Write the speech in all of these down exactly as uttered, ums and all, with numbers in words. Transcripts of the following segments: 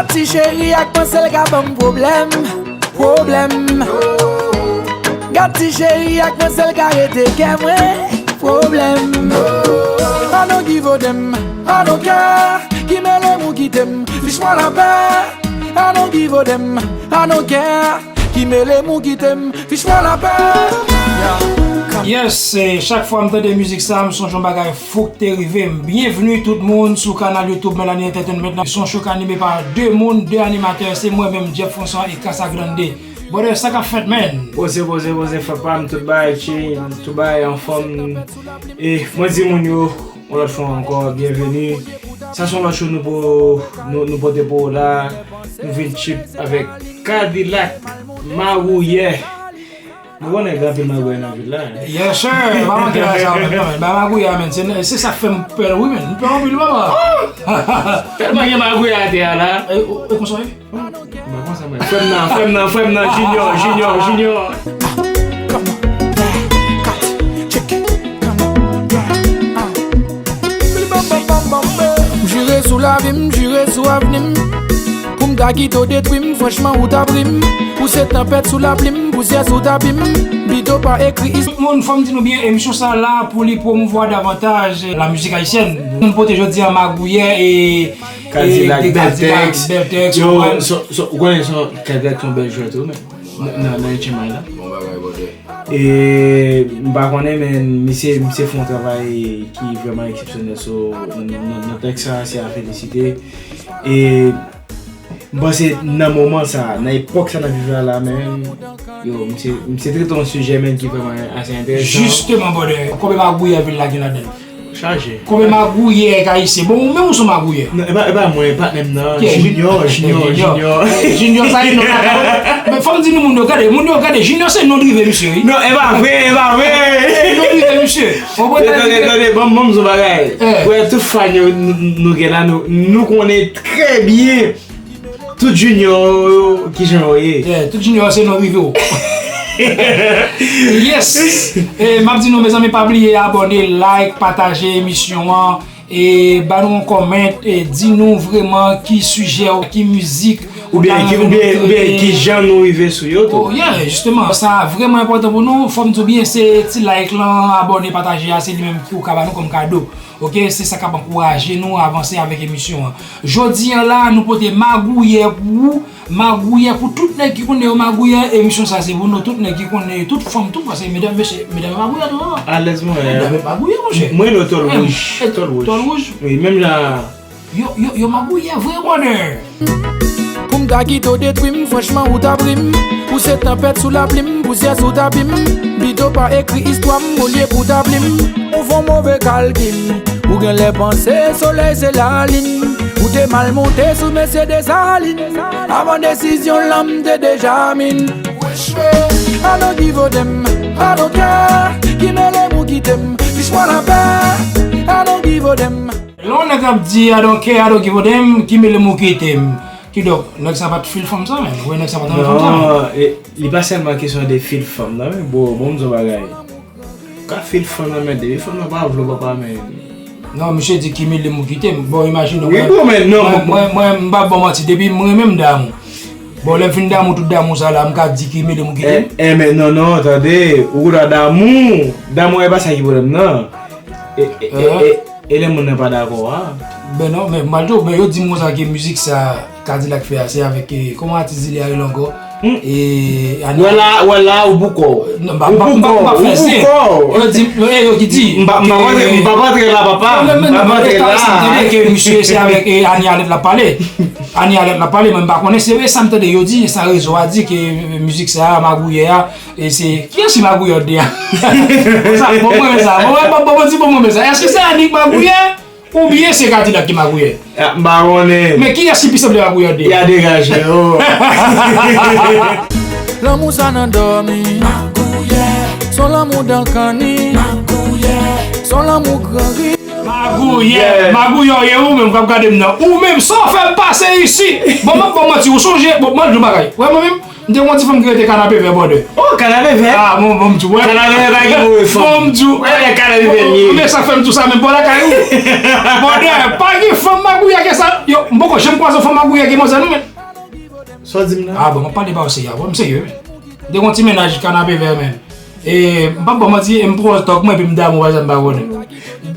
Ti cheri ak mwen sèl ka ban m pwoblèm, pwoblèm. Gad ti cheri ak mwen sèl ka rete kè mwen, pwoblèm. I don't give a damn, I don't care. Ki mele m ou kite m, fiche moi la paix. I don't give a damn, I don't care. Ki mele m ou kite m, fiche moi la paix. Yes, eh, chak fwa m tande mizik sa, m sonje yon bagay fou k te rive m. Byenvni tout moun sou kanal YouTube Melanie Entertainment la. Se yon show k anime pa de moun, de animatè. Se mwen menm, Jeff François e Casa Grande. Brother, sa k ap fèt, man? Poze, poze, poze, frè pa m, tout bagay chill, tout bagay anfòm. E mwen di moun yo, yon lòt fwa ankò, byenveni. Sa se yon lòt show nou po-, nou, nou pote pou ou la. Nou vin chip avèk Kadilak Magouyè. Nou konnen gen anpil magouyè nan vil la, hein? Yes, sir. Pa manke la sa, men, non, men. Ba magouyè, men. Se, se sa k fè m pè, wi, men. M pè anpil, papa. Tèlman gen magouyè atè a la. E, o, e konsa, wi? M pa konsa, mwen. Frè m nan, frè m nan, frè m nan, Junior, Junior, Junior. M jire sou lavi m, m jire sou avni m. Pou m ta kite w detwi m, franchman ou ta pri m. Ou se tanpèt sou lapli m, pousyè sou tapi m. Bito pa ekri is- Tout moun, fò m di nou byen, emisyon sa la pou li pwomouvwa davantaj la mizik ayisyèn. Nou pote jodi a magouyè e Kadilak, e, e Bèl Kadilak, Tèks. Bèl Tèks, yo, konprann? So, so, ou konnen son, Kadilak son bèl jwèt tou, men. Nan, nan, nan H M I la. Bon bagay, brother. E, m pa konnen, men misye, misye fè yon travay ki vrèman eksepsyonèl. So, nan, nan, nan tèks sa, se a felisite. E, m panse nan moman sa, nan epòk sa n ap viv la, la, men, yo, misye, misye trete yon sijè, men, ki vrèman ase enteresan. Jisteman, brother, konbyen magouyè vil la gen ladan l? Chaje. Konbyen magouyè k ayisyen? Bon, ou menm ou se yon magouyè. Non, e pa, e pa mwen, patnè m nan. Ki? Junior, Junior, Junior. Junior. Eh, Junior, sa e non la. Men fò m di nou moun yo, gade, moun yo, gade, Junior se non rive misye, wi. Non, e pa vre, e pa vre. Se non rive misye. Ou konprann? Tande, tande, ban m, ban m di w bagay. Eh. Wè, tout fan yo nou, nou gen la, nou, nou konnen trè byen. Tout Junior, kijan yo ye? Yeah, tout Junior se non rive w. Yes! E, m ap di nou, mezanmi, pa bliye abòne, like, pataje emisyon an, e ba nou yon kòmant, e di nou vrèman ki sijè, ki mizik, oubyen ki, oubyen, oubyen ki jan nou rive sou yo tou. Oh, yeah, jisteman, sa vrèman enpòtan pou nou. Fò m di w byen, se ti like lan, abòne, pataje a, se li menm ki ou ka ba nou kòm kado. Ok, se sa k ap ankouraje nou avanse avèk emisyon an. Jodi a la, nou pote magouyè pou ou, magouyè pou tout nèg ki konnen yo magouyè, emisyon sa se pou nou, tout nèg ki konnen, tout fanm tou, paske medam, mesye, medam yo magouyè tou, non? Alèz mwen. Medam yo magouyè, monchè. Mwen, nou tòl wouj. Tòl wouj. Tòl wouj. Wi, menm jan. Yo, yo, yo magouyè vre, brother. Pou m ta kite w detwi m, franchman ou ta pri m. Ou se tanpèt sou lapli m, pousyè sou tapi m. Bito pa ekri istwa m, olye pou ta pli m. Ou fè yon move kalkil, ou genlè panse solèy se lalin. Ou te mal monte sou mesye Desalin. Avan desizyon lan m te deja min. I don't give a damn, I don't care. Ki mele m ou kite m, fiche moi la paix. I don't give a damn. Lè yon nèg ap di, I don't care, I don't give a damn, ki mele m ou kite m. Kidonk, nèg sa pa t fil fanm sa, men. Ou wè nèg sa pa t renmen fanm sa, men. Non, e, li pa sèlman kesyon de fil fanm nan, men. Bon, bon, m di w bagay. Ou ka fil fanm nan, men depi fanm nan pa vle w, papa, men. Non, misye di ki mele m ou kite m. Bon, imajine w, wi, mwen, bon, men non, mwen, bon, mwen, mwen, m pa ba w manti, depi m renmen m damou. Bon, lè m fin damou, tout damou sa la, m ka di ki mele m ou kite m. Eh, eh, men non, non, tande, ou gendwa damou. Damou e pa sa ki pwoblèm nan. E, e, e, e, e lè moun nan pa dakò a? Ben non, men m al di w, men yo di m konsa ke mizik sa, Kadilak fè a, se avèk, eh, kòman atis li a rele ankò? Hmm. E, Ania. Wè la, wè la, ou pou kò w. Non, m pa, m pa, m pa, m pa fè zen. Ou pou kò w. Yo di, yo, eh, yo ki di. M pa, m pa ke, rantre, m pa rantre la, papa. Non, men, m pa rantre la. Sa m tande ke misye se avèk, eh, Ania Alèt l ap pale. Ania Alèt l ap pale, men m pa konnen se vre sa m tande yo di, sa rezo a di ke, eh, mizik sa, magouyè a, e se, kiyès ki magouyè de a? Sa, bon, mwen sa. Bon, mwen, bon, bon, bon, di bon, mwen sa. Èske se Ania k magouyè? Oubyen se Kadilak ki magouyè? Ah, m pa konnen. Men kiyès ki pi sanble magouyè de? Ya degaje, oh. Lanmou sa nan dòmi. Magouyè. Son lanmou dan kanni. Magouyè. Son lanmou gran ri. Magouyè. Yeah. Magouyè w ye ou menm k ap gade m nan. Ou menm, sa w fè m pase isi? Bon, m ap ba w manti, ou sonje? Bon, mwen di w bagay. Wè mwen menm? M te gen yon ti fanm ki rete Kanapevè, brother. Oh, Kanapevè? Ah, bon, bon, m di w, wè. Kanapevè pa gen move fanm. Bon, m di w, wè, Kanapevè li ye. Men sa fè m di w sa, menm bò lakay ou. Brother, pa gen fanm magouya ke sa. Yo, m poko janm kwaze yon fanm magouya ke manzè, non, men. Sa w di m la? Ah, bon, m ap pale ba w serye, bon, m serye, wi. M te gen yon ti mennaj Kanapevè, men. E, m p ap ba w manti, e m pran tòk mwen, epi m damou, pa janm pa konnen.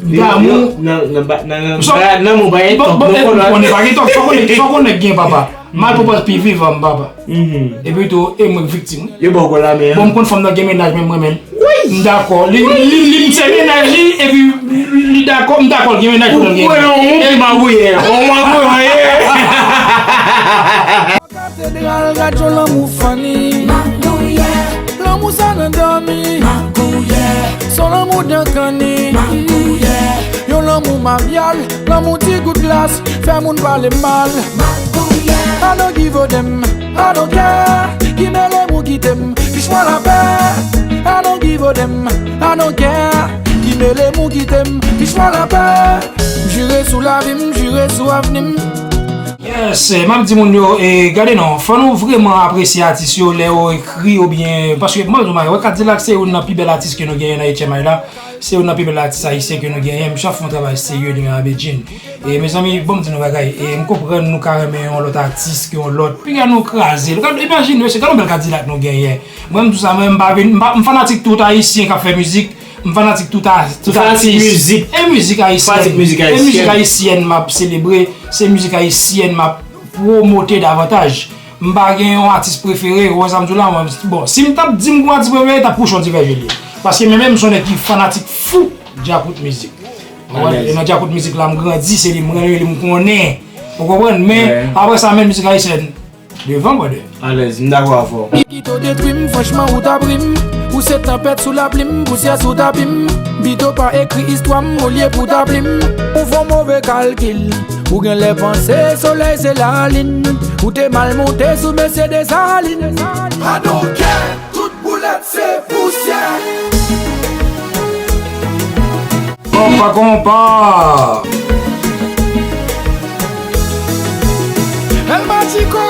M damou. Nan, nan, nan, nan, nan, nan, nan, mwen pa gen tòk, mwen konnen. Konnen pa gen tòk, fò konnen, fò konnen gen papa. Malpropòz pi vivan, m papa. Epi tou, e mwen k viktim, wi. Yo ba w gòl la men. Bon, m konn fanm nan gen mennaj, men mwen menm. M dakò. Li, li, li, li se mennaj li, epi li dakò, m dakò l gen mennaj pou l gen. Ou wè non, ou pi magouye, ou magouye, ye. Katedral, gad yon lanmou funny. Lanmou sa nan dòmi. Se yon lanmou dan kanni. Yon lanmou mabyal, lanmou ti gout glas, fè moun pale mal. I don't give a damn, I don't care. Ki mele m ou kite m, kich mwen lapè. I don't give a damn, I don't care. Ki mele m ou kite m, kich mwen lapè. M jire sou lavi m, jire sou avni m. Yes, eh, m ap di moun yo, eh, gade non, fò nou vrèman apresye atis yo lè yo ekri oubyen, paske mwen, mwen, wè Kadilak se youn nan pi bèl atis ke nou genyen nan H M I la, se youn nan pi bèl atis ayisyen ke nou genyen, misye ap fè yon travay serye li menm a Bedjine. E mezanmi, bon m di nou bagay, e m konprann nou ka renmen yon lòt atis ke yon lòt, piga nou kraze l. Gad, imajine, se gad yon bèl Kadilak nou genyen. Mwen, m di w sa, mwen, m pa vin, m pa, m fanatik tout ayisyen k ap fè mizik, m fanatik tout a, tout atis. Ou fanatik mizik. E mizik ayisyèn. Fanatik mizik ayisyèn. E mizik ayisyèn m ap selebre, se mizik ayisyèn m ap pwomote davantaj. M pa gen yon atis prefere, ou wè sa m di w la, mwen, bon, si m t ap di m gen yon atis prefere, t ap Pouchon Divèje li ye. Paske mwen menm, m se yon nèg ki fanatik fou Djakout mizik. Ou konprann? E nan Djakout mizik la, m grandi, se li m renmen, li m konnen. Ou konprann? Men, apre sa, men mizik ayisyèn, devan, brother. Alèz, m dakò avè w. Kite w detwi m, franchman, ou ta pri m. Ou se tanpèt sou lapli m, pousyè sou tapi m. Pito pa ekri istwa m, olye pou ta pli m. Ou fè yon move kalkil, ou genlè panse solèy se lalin. Ou te mal monte sou mesye Desalin. I don't care, tout boulèt se pousyè. Konpa, konpa. El Magico,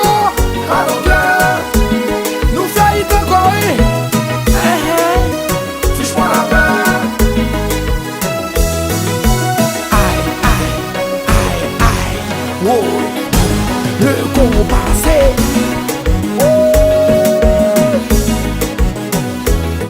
Adonde, nou fè it ankò, wi. Ehe, fiche-moi la paix. Ay, ay, ay, ay, woy. Le konpa se.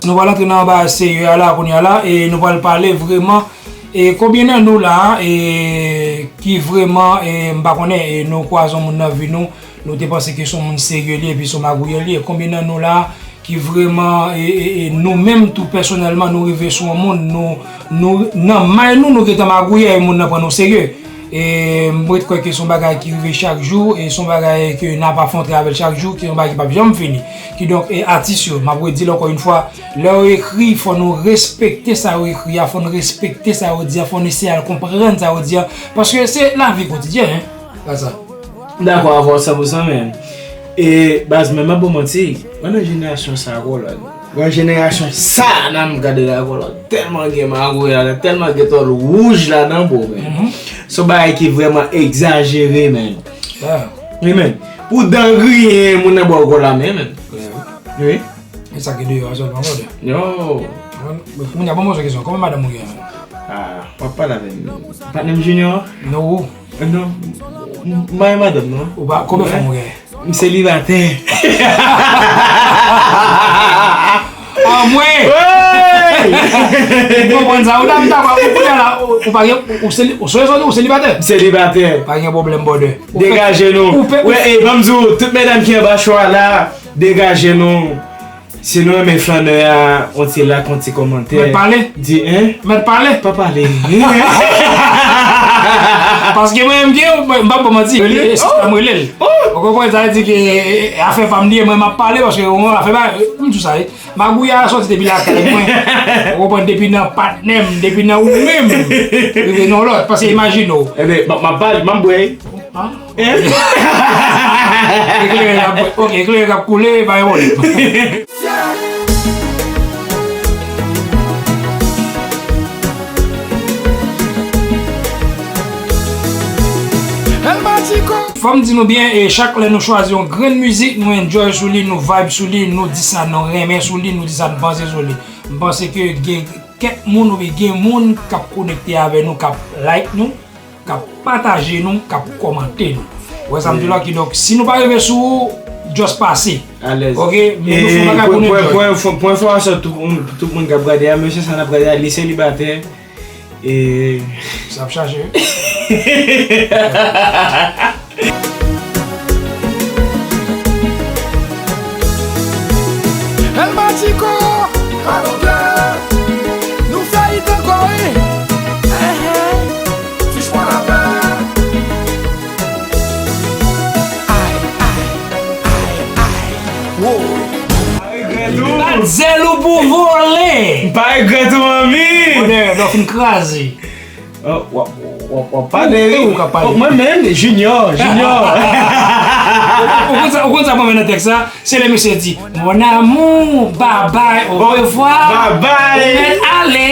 Nou pral antre nan bagay serye a la, kounye a la, e nou pral pale vrèman. E konbyen nan nou la, e, ki vrèman, e, m pa konnen, e, nou kwaze yon moun nan vi nou, nou te panse ke se yon moun serye li ye, epi se yon magouyè li ye. Konbyen nan nou la, ki vrèman, e, e, e, nou menm tou pèsonèlman, nou rive sou yon moun, nou, nou, nan may nou, nou gentan magouyè, e moun nan pran nou serye. E m ret kwè ke se yon bagay ki rive chak jou, e se yon bagay ke n ap afwonte avè l chak jou, ki se yon bagay ki p ap janm fini. Kidonk, e atis yo, m ap redi l ankò yon fwa, lè yo ekri, fò nou respekte sa yo ekri a, fò n respekte sa yo di a, fò n eseye al konprann sa yo di a, paske se lavi kotidyèn, en, pa sa. M dakò avè w san pou san, men, e, baz, men m ap ba w manti, mwen nan jenerasyon sa a, kolòd. Mwen jenerasyon sa a, nan m gade la, kolòd, tèlman gen magouy ladan, tèlman gen tòl wouj ladan, bro, men. Se yon bagay ki vrèman egzajere, men. Wi, men. Pou dan griyen, moun nan ba w gòl la, men, men. Wi. E sa ki deyò a sèlman, brother. Yo. Mwen, mwen, mwen, bon, mwen kesyon. Konbyen madanm ou gen? Ah, w ap pale avè m. Patnè m Junior? Non. Non. M pa gen madanm, non. Ou pa, konbyen fanm ou gen? M selibatè. Anmwe! Ou konprann sa? Ou ta, ou ta, ou kounye a la, ou, ou pa gen, ou, ou seli-, ou seli-, ou selibatè? M selibatè. Pa gen pwoblèm, brother. Degaje nou. Ou fè, ou fè, ou fè. Wè, e, ban m di w, tout medam ki anba cho a la, degaje nou. Si nou renmen flannè a, on ti like, on ti kòmantè. Mèt pale. Di, en? Mèt pale. Pa pale. Paske mwen menm gen, mwen, m p ap ba w manti. Rele? E, e, sista m rele l. Ou konprann sa vle di ke, e, e, afè pa m li ye, mwen m ap pale paske, ou konprann, afè pa, m di w sa, e, magouy a soti depi lakay mwen. Ou konprann, depi nan patnè m, depi nan ou menm. Rive nan lòt, paske imajine w. Ebyen, m ap, m ap pale, m ap bwè. Eklere k ap, ok, eklere k ap koule, pa gen pwoblèm. El Magico. Fò m di nou byen, e chak lè nou chwazi yon grenn mizik, nou enjoy sou li, nou vibe sou li, nou di sa nou renmen sou li, nou di sa n panse sou li. M panse ke gen kèk moun oubyen gen moun k ap konekte avè nou, k ap like nou, k ap pataje nou, k ap kòmante nou. Ou wè sa m di la? Kidonk, si nou pa rive sou ou, just pase. Alèz. Ok? Men nou fè yon bagay pou nou enjoy. Pou enfòmasyon tout moun k ap gade a, mesye sa n ap gade a, li selibatè. E sa ap chache wi. El Magico, alonga, nou fè it ankò wi. Enhen, fich mwen lapè. Ay, ay, ay, ay. Wow. Bat zèl ou pou vole. M pa regrèt ou, manmi. Bonè, lè w fin kraze. W ap pale wi. Ou ka pale. Mwen menm, Junior, Junior. Ou konn sa, ou konn sa mwen menm nan tèks la? Se lè misye di, mon amour, bye bye, au revoir. Bye bye. Ou mèt ale.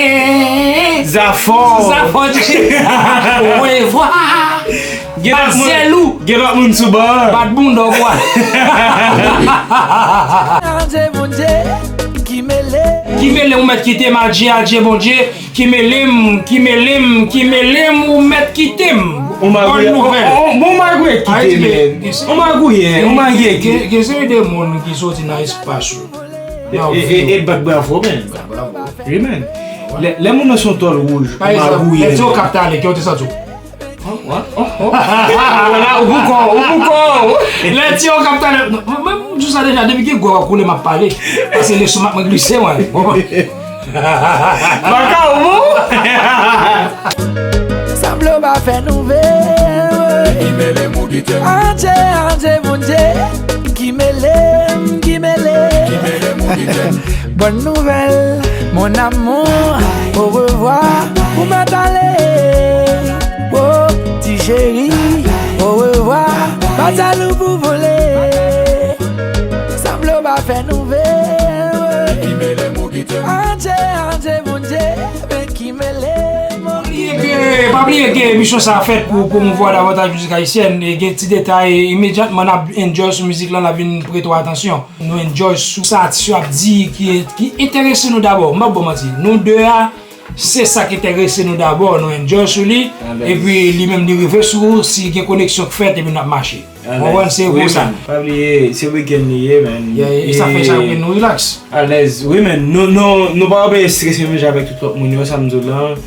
Zafò. Zafò, au revoir. Bat zèl ou. Gen lòt moun sou ban an. Bat bounda w bwa. Adje Bondye, ki mele. Ki mele ou mèt kite m, adje, adje Bondye, ki mele m, ki mele m, ki mele m, ou mèt kite m. Bòn nouvèl. Bon, magouye kite, men. On magouye, on magouye kite. Gen seri de moun ki soti nan espas yo. E, e, e, e bat bravo, men. Wi, men. Lè, lè moun nan se yon tòl wouj, on magouye. Lè ti okap t ale, kè w te santi w? Ou pou kò, ou pou kò. Lè ti okap t ale, mwen, mwen, m di w sa deja, depi gen gò w ap koule, m ap pale. Pase leson m ap mwen glise, mwen. Baka ou bon? Sanble w pa fè nouvèl. Ki mele m ou kite m. Adje, adje, Bondye. Ki mele m, ki mele. Ki mele m ou kite m. Bonne nouvelle, mon amour, au revoir, ou mèt ale. Oh, ti cheri, au revoir, bat zèl ou pou vole. Sanble w pa fè nouvèl. Ki mele m ou kite m. Adje, adje, Bondye, men ki mele m ou kite m. Pa bliye ke, pa bliye ke emisyon sa a fèt pou pwomouvwa davantaj mizik ayisyèn. E gen ti detay, imedyatman n ap enjoy sou mizik lan, n ap vin prete w atansyon. Nou enjoy sou sa atis yo ap di ki, ki enterese nou dabò. M p ap ba w manti. Nou de a, se sa k enterese nou dabò. Nou enjoy sou li. Epi li menm li rive sou ou, si gen koneksyon k fèt, epi n ap mache. Ou konprann? Se pou sa. Pa bliye, se wikenn li ye, man. Yeah, e sa fè sa wikenn nou relax. Alèz, wi, man. Nou, nou, nou pa oblije strese menm jan avèk tout lòt moun yo, sa m di w lan.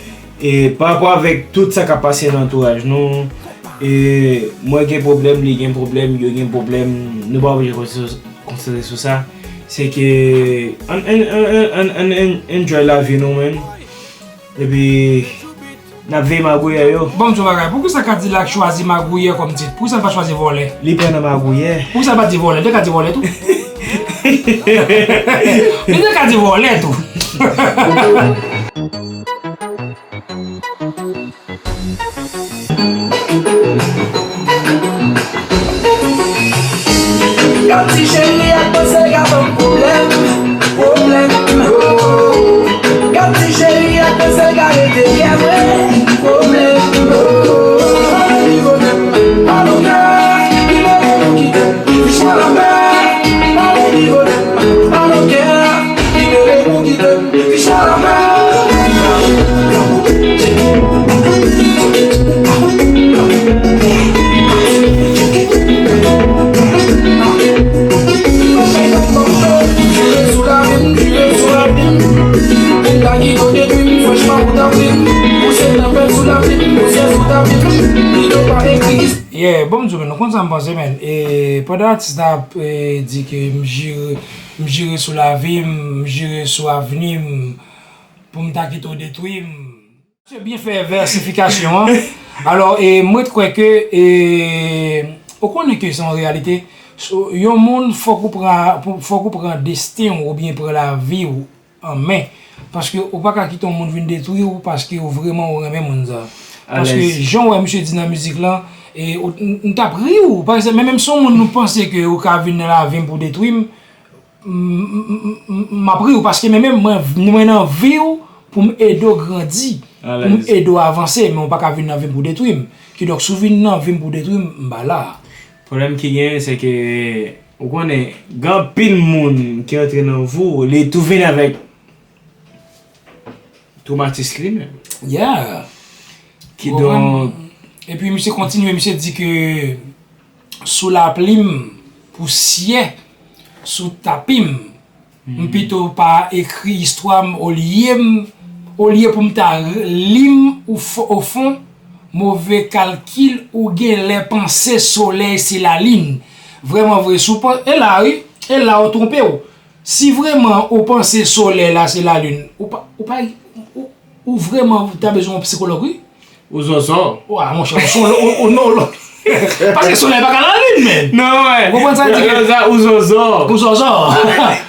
E pa rapò avèk tout sa k ap pase nan antouraj nou, e mwen gen pwoblèm, li gen pwoblèm, yo gen pwoblèm, nou pa oblije konsantre sou sa. Se ke ann, ann, ann, ann, ann, ann enjoy lavi nou, man. Epi n ap veye magouyè yo. Bon, m di w bagay, poukisa Kadilak chwazi magouyè kòm tit? Poukisa l pa chwazi vòlè? Li pè nan magouyè. Poukisa l pa di vòlè? Li te ka di vòlè tou. Li te ka di vòlè tou. Gad ti cheri ak panse ka ban m pwoblèm, pwoblèm, oh. Gad ti cheri ak panse ka rete kè mwen, pwoblèm, oh. Alon kè, ki mele nou kite, fich mwen lapè, ale li vole, alon kè, ki mele nou kite. Yeah, bon, m di w, men nou konn sa m panse, men. E, pandan atis la ap, e, di ke m jire, m jire sou lavi m, m jire sou avni m, pou m ta kite w detwi m. Se byen fè vèsifikasyon an. Alò, e, m ret kwè ke, e, ou konnen ke se yon reyalite. So, yon moun, fòk ou pran, fòk ou pran desten w oubyen pran lavi w an men. Paske ou pa ka kite yon moun vin detwi w paske ou vrèman ou renmen moun sa. Paske jan w wè misye di nan mizik lan, e, ou, m, m t ap ri w. Pa egzanp, men menm si yon moun nou panse ke ou ka vin nan lavi m pou detwi m, m, m, m, m, m ap ri w paske men menm mwen, mwen nan vi w pou m ede w grandi, pou m ede w avanse, men w pa ka vin nan vi m pou detwi m. Kidonk, si w vin nan vi m pou detwi m, m pa la. Pwoblèm ki genyen, se ke, ou konnen, gen anpil moun ki antre nan vi w, li tou vin avèk twomatis li menm. Yeah. Kidonk, epi misye kontinye, misye di ke sou lapli m, pousyè sou tapi m, m pito pa ekri istwa m olye m, olye pou m ta li m ou fo- ofon, move kalkil ou genlè panse solèy se lalin. Vrèman vre, si w pan- e la wi, e la ou twonpe w. Si vrèman ou panse solèy la se lalin, ou pa, ou pa, ou, ou vrèman ta bezwen yon sikològ wi. Ou zòzò. Wa, monchè, ou son, ou, ou non, non. Paske solèy pa ka lalin, men. Non, wè. Ou konprann sa di ke ou zòzò. Ou zòzò.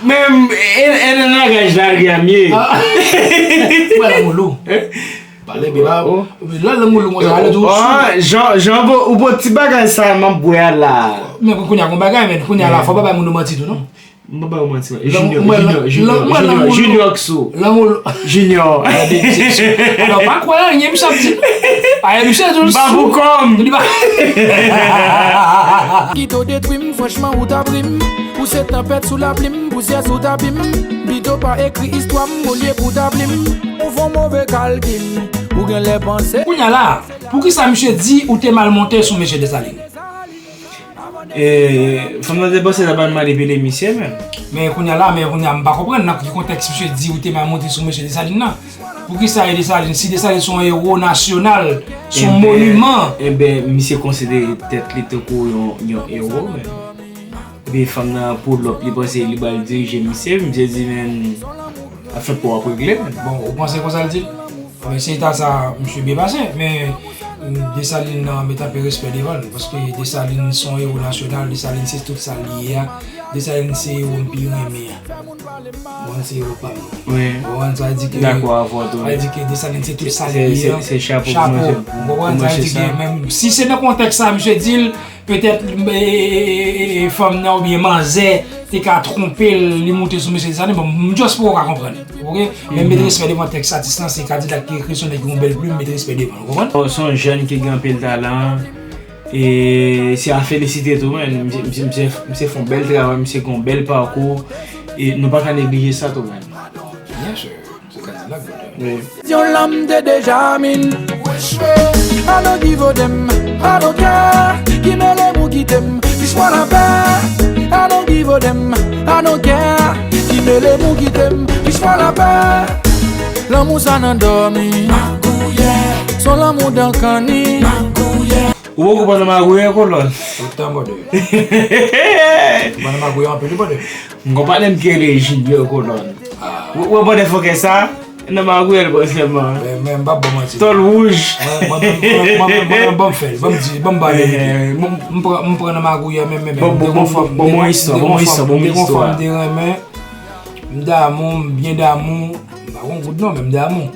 Men, e, e nan langaj la, li a mye. Wè, lanmou lou. Pale byen la. Lè lanmou lou konsa, ale tou. Ah, jan, jan, ou bon ti bagay sa, m ap bwè a la. Men kounye a, gon bagay, men kounye a la, fò pa bay moun yo manti tou, non. M pa ba ou manti, Junior, Junior, Junior, Junior Xo. Lanmou. Junior. Alò, pa kwè anyen, misye ap di. Aye, misye tou. M pa pou kò m. Li pa. Kite w detwi m, franchman, ou ta pri m. Ou se tanpèt sou lapli m, pousyè sou tapi m. Pito pa ekri istwa m, olye pou ta pli m. Ou fè yon move kalkil, ou genlè panse. Kounye a la, poukisa misye di ou te mal monte sou mesye Desalin? E, fanm nan te panse l ap al manipile misye menm. Men kounye a la, men kounye a, m pa konprann nan ki kontèks misye di ou te mal monte sou mesye Desalin nan. Poukisa e Desalin, si Desalin se yon ewo nasyonal, se yon moniman. Enben, misye konsidere tèt li tankou yon, yon ewo menm. Epi fanm nan pull up, li panse li pral dirije misye, misye di, men, afè pa w ap regle menm. Bon, ou panse konsa l di l? Bon, se ta sa, misye byen pase, men, mm, Desalin nan met anpil respè devan l, paske Desalin se yon ewo nasyonal, Desalin se tout sa l ye a, Desalin se ewo m pi renmen an. Mwen se ewo pa m. Wi. Ou konprann sa di ke, dakò avè w tou. Sa di ke Desalin se tout sa l ye a. Se, se, se chapo pou mwen, pou, pou mwen se sa. Ou konprann sa di ke, menm si se nan kontèks sa, misye di l, petèt, e, e, e, e, e, fanm nan oubyen manzè te ka twonpe l, li moute sou mesye Desalin. Bon, m just poko ka konprann. Oke? Men m mete respè devan tèks atis lan, se Kadilak ki ekri, se yon nèg ki gen yon bèl plim, m mete respè devan l, ou konprann? Bon, se yon jèn ki gen anpil talan, e se a felisite tou, man. Misye, misye, misye, misye fè yon bèl travay, misye gen yon bèl pakou, e nou pa ka neglije sa tou, man. Byen si. Wi. Yon lanm te deja min. I don't give a damn, I don't care. Ki mele m ou kite m, fiche-moi la paix. I don't give a damn, I don't care. Ki mele m ou kite m, fiche-moi la paix. Lanmou sa nan dòmi. Son lanmou dan kanni. Ou poko pran nan magouyè, kolòn? Otan, brother. Ou pran nan magouyè anpil, brother. M gon patnè m ki rele Junior, kolòn. Ah. Ou, ou wè bòdè fòkè sa? Nan magouyè l pran sèlman. Men, men, m p ap ba w manti. Tòl wouj. Mwen, mwen, mwen, mwen, mwen, mwen, ban m fè l. Ban m di, ban m ba l verite. Eh, m, m pran, m pran nan magouyè, men, men, men. Bon, bon, bon, bon, bon, istwa, bon, istwa, bon, istwa. M te gon fanm, m te gon fanm, m te renmen. M damou, m byen damou. M pa gon goud non, men m damou.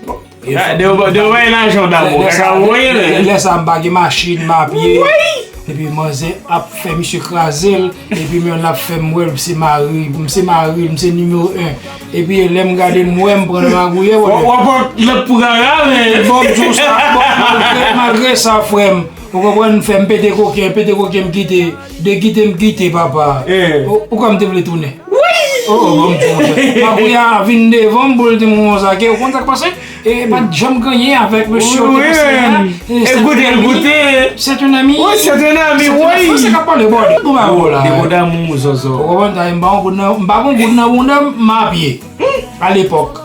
E ah, de, de, de, wè lajan w damou, kaka voye, men. Lè sa, m pa gen machin, m a pye. Wi! Epi manzè ap fè misye kraze l, epi men l ap fè m wè l, m se mari, m se mari, m se nimewo en. Epi lè m gade m wè m pran nan magouyè, wè. W ap pran lòt pou gaga, men. Bon, m di w sa, bon, malgre, malgre sa, frè m, ou konprann, fè m pete koken, pete koken, m kite, de kite, m kite, papa. Eh. Ou, ou kwè m te vle tounen? Wi! Oh, oh, bon, m di w, monchè. Magouyè a vin devan m pou l di m konsa, ke ou konn sa k pase? E pa t janm gen anyen avèk mesye yo te pase a. E goute, l goute. C'est un ami. Wi, c'est un ami, wi. Franse k ap pale, bò, de kou ba la. Depo damou, zòzò. Ou konprann, m pa gon goud nan, m pa gon goud nan bounda m, m a pye. A lepòk.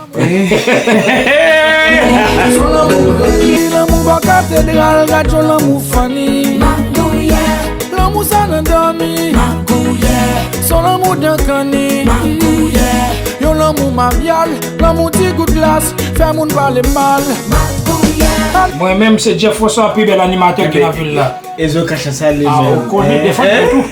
Son lanmou ranni, lanmou bò katedral, gad yon lanmou fanni. Lanmou sa nan dòmi. Son lanmou dan kanni. Yon lanmou mabyal, lanmou ti gout glas, fè moun pale mal. Mwen menm, se Jeff François, pi bèl animatè ki nan vil la. Ezo Kacha sa li menm. Ah, ou konnen defann tèt ou.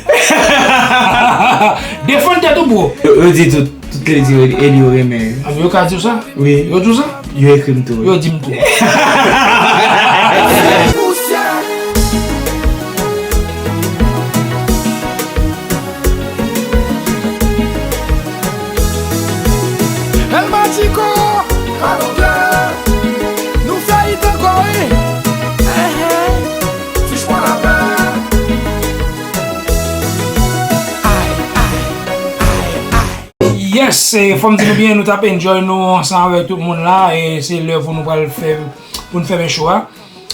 Defann tèt ou, bro. Yo, yo di tout, tout lady yo, Eli yo renmen. Ah, yo ka di w sa? Wi. Yo di w sa? Yo ekri m tou. Yo di m tou. El Magico, Alonga, nou fè it ankò, wi. Ehe, fiche-moi la paix. Se, fò m di nou byen, nou t ap enjoy nou ansanm avèk tout moun la, e se lè pou nou pral fè, pou n fèmen show a.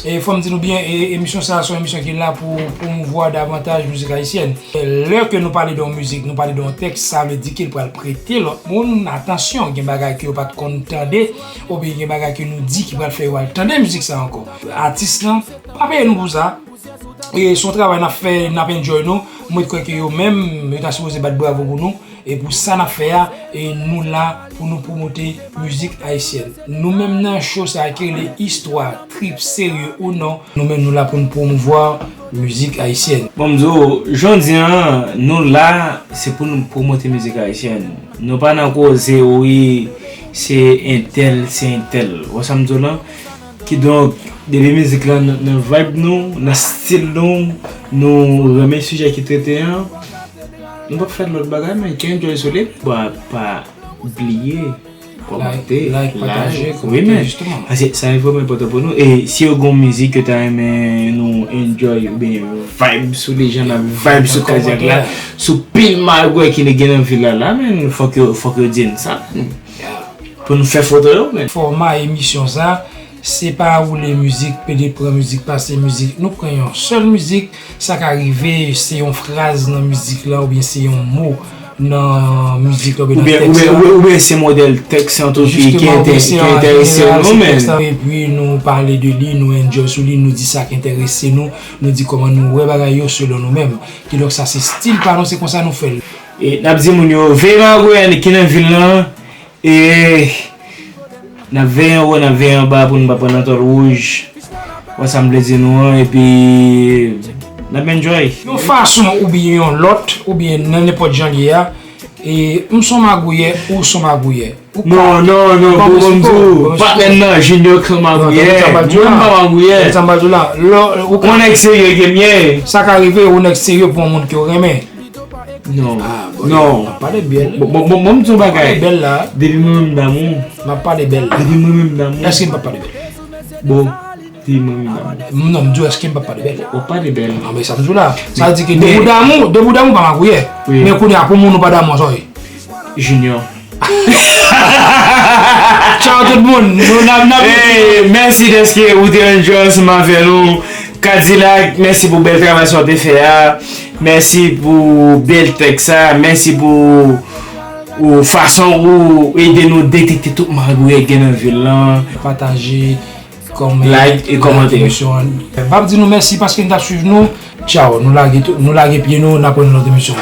E fò m di nou byen, e, emisyon sa a se yon emisyon ki la pou pwomouvwa davantaj mizik ayisyèn. Lè ke nou pale de yon mizik, nou pale de yon tèks, sa vle di ke l pral prete lòt moun atansyon. Gen bagay ke yo pa t konn tande, oubyen gen bagay ke nou di ki pral fè yo al tande mizik sa ankò. Atis lan pa peye nou pou sa. E se yon travay n ap fè, n ap enjoy nou. Mwen kwè ke yo menm, yo ta sipoze bat bravo pou nou. E pou sa n ap fè a, e nou la pou nou pwomote mizik ayisyèn. Nou menm nan show sa a ki rele Istwa Trip, serye ou non, nou menm nou la pou nou pwomouvwa mizik ayisyèn. Bon, m di w, jodi a, nou la, se pou nou pwomote mizik ayisyèn. Nou pa nan koze, wi, se entèl, se entèl. Ou wè sa m di w lan? Kidonk, depi mizik lan nan, nan vibe nou, nan stil nou, nou renmen sijè ki trete an, nou p ap fè lòt bagay, men ki enjoy sou li. Bon, pa bliye, kòmante, like, like, pataje, like, wi, kòmante, men jisteman. Paske sa e vrèman enpòtan pou nou. E si yo gon mizik yo ta renmen nou enjoy oubyen vibe sou li, jan n ap vibe sou kazyak la, sou pil magwè ki gen nan vil la, la, men fòk yo, fòk yo di n sa, men. Pou nou fè foto yo, men. Fòma emisyon sa, se pa woule mizik, pede pran mizik, pase mizik. Nou pran yon sèl mizik, sa ka rive, se yon fraz nan mizik la, oubyen se yon mo nan mizik la, oubyen nan tèks la. Oubyen, oubyen, oubyen se modèl tèks an tou ki, ki enterese nou, men. Epi nou pale de li, nou enjoy sou li, nou di sa k enterese nou, nou di kòman nou wè bagay yo selon nou menm. Kidonk sa se stil pa nou, se konsa nou fè l. E n ap di moun yo, veye magwè ki nan vil lan, E n ap veye anwo, n ap veye anba pou nou pa pran nan tòl wouj. Wè sa m vle di nou an, epi n ap enjoy. Yon fason oubyen yon lòt, oubyen nan nenpòt jan l ye a, e m s on magouyè, ou s on magouyè. Ou ka, non, non, non, bon, bon, m di w, patnè m nan, Junior k on magouyè. Mwen m pa magouyè. Ou nèg serye ke m ye. Sa ka rive, ou nèg serye pou yon moun ke w renmen. Non. Ah, bon, non. M ap pale bèl. Bon, bon, bon, bon, m di yon bagay. M ap pale bèl la. Depi mwen menm damou. M ap pale bèl la. Depi mwen menm damou. Èske m p ap pale bèl? Bon, depi mwen menm damou. Non, m di w èske m p ap pale bèl? W ap pale bèl. Ah, men sa m di w la. Sa vle di ke depi w damou, depi w damou pa magouyè. Wi. Men kounye a pou moun ou pa damou, sa w ye? Junior. Tchao tout moun. Nou n ap, n ap. Hey, mèsi dèske ou te enjoy ansanm avè nou. Kadilak, mèsi pou bèl travay sa w te fè a. Mèsi pou bèl tèks sa. Mèsi pou ou fason ou ede nou detekte tout magouyè k gen nan vil lan. Pataje, kòmante, like e kòmante emisyon an. M ap di nou mèsi paske n t ap swiv nou. Tchao, nou lage tou, nou lage pye nou, n ap wè nan lòt emisyon.